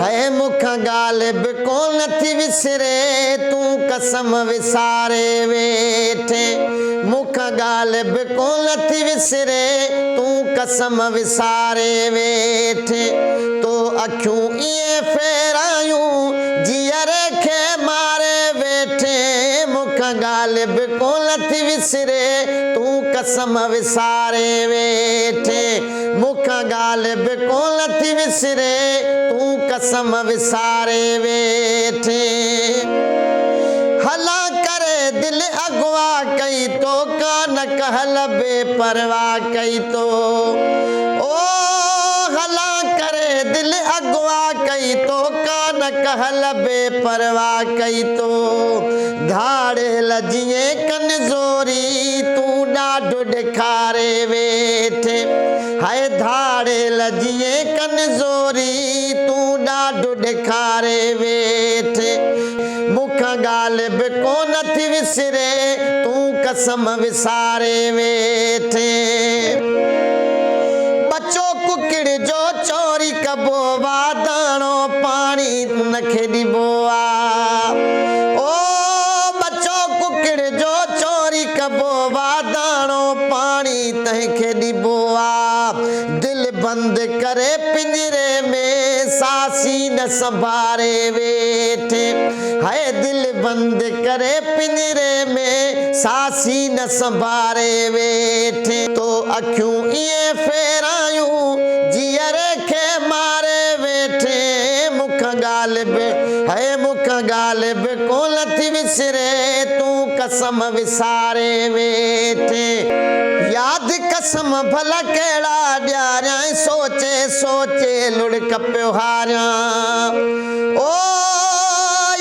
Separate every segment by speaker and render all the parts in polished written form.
Speaker 1: هي مون کان ڳالهه به ڪونه ٿي وسري، تون قسم وساري ويٺين. مون کان ڳالهه به ڪونه ٿي وسري، تون قسم وساري ويٺين. تو اکيون ائين ڦيرايون، جيئري کي ماري ويٺين. مون کان ڳالهه به ڪونه ٿي وسري، تون قسم وساري ويٺين. مون کان ڳالهه به ڪونه ٿي وسري، تون قسم وساري ويٺين. هلان ڪري دل اغوا ڪئي تو، ڪانه ڪهل بي پرواهه ڪئي تو. او هلان ڪري دل اغوا ڪئي تو، ڪانه ڪهل بي پرواهه ڪئي تو. ڌاڙيل جيئن ڪن زوري، تون ڏاڍو ڏيکاري ويٺين. هاء ڌاڙيل جيئن ڪن زوري، تون ڏاڍو ڏيکاري ويٺين. مون کان ڳالهه به ڪونه ٿي وسري، تون قسم وساري ويٺين. ٻچو ڪڪڙ جو چوري ڪبو آ، داڻو پاڻي ان کي ڏبو آ. او ٻچو ڪڪڙ جو چوري ڪبو آ، داڻو پاڻي تنهن کي ڏبو آ. دل بند ڪري پڃري ۾، ساسي نه سنڀاري ويٺين. هاء دل بند ڪري پڃري ۾، ساسي نه سنڀاري ويٺين. تو اکيون ائين ڦيرايون، جيئري کي ماري ويٺين. مون کان ڳالهه به، هاء مون کان ڳالهه به ڪونه ٿي وسري، تون قسم وساري ويٺين. ياد قسم ڀلا ڪهڙا ڏياريان، سوچي سوچي لڙڪ پيو هاريان. او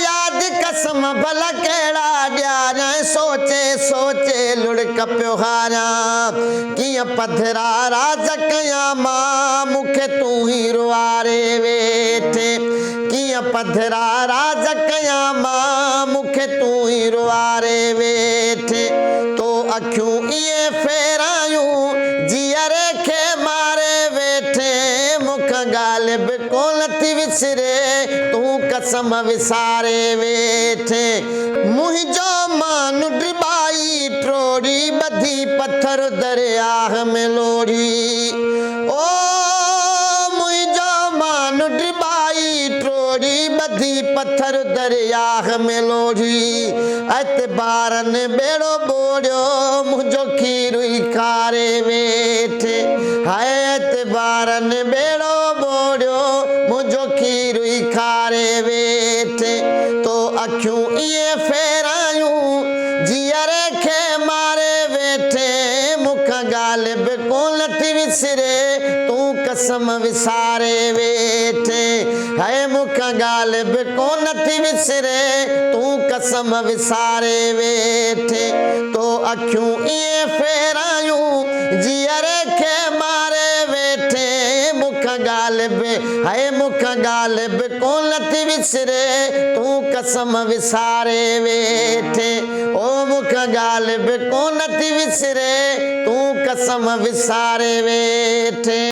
Speaker 1: ياد قسم ڀلا ڪهڙا ڏياريان، سوچي سوچي لڙڪ پيو هاريان. ڪيئن پڌرا راز ڪيان مان، مون کي تون ئي روئاري ويٺين. ڪيئن پڌرا راز ڪيان مان، مون کي تون ئي روئاري ويٺين. تو اکيون ائين ڦيرايون، جيئري کي ماري ويٺين. مون کان ڳالهه به ڪونه ٿي وسري، تون قسم وساري ويٺين. منهنجو مان ڊٻائي ٽوڙي، ٻڌي پٿر درياهه ۾ لوڙهي. او منهنجو مان ڊٻائي ٽوڙي، ٻڌي پٿر درياهه ۾ لوڙهي. اعتبارن ٻيڙو ٻوڙيو، منهنجو کير ئي کاري ويٺي. هاء اعتبارن ٻيڙو ٻوڙيو، منهنجو کير ئي کاري ويٺي. تو اکيون ائين ڦيرايون، جيئري کي ماري ويٺي. مون کان ڳالهه به ڪونه ٿي وسري، تون قسم وساري ويٺي. هاء مون کان ڳالهه به ڪونه ٿي وسري، تون قسم وساري ويٺي. تو اکيون ائين ڦيرايون، جيئري کي ماري ويٺي. مون کان ڳالهه به، هاء مون کان ڳالهه به ڪونه ٿي وسري، تون قسم وساري ويٺي. او مون کان ڳالهه به ڪونه ٿي وسري، تون قسم وساري ويٺي.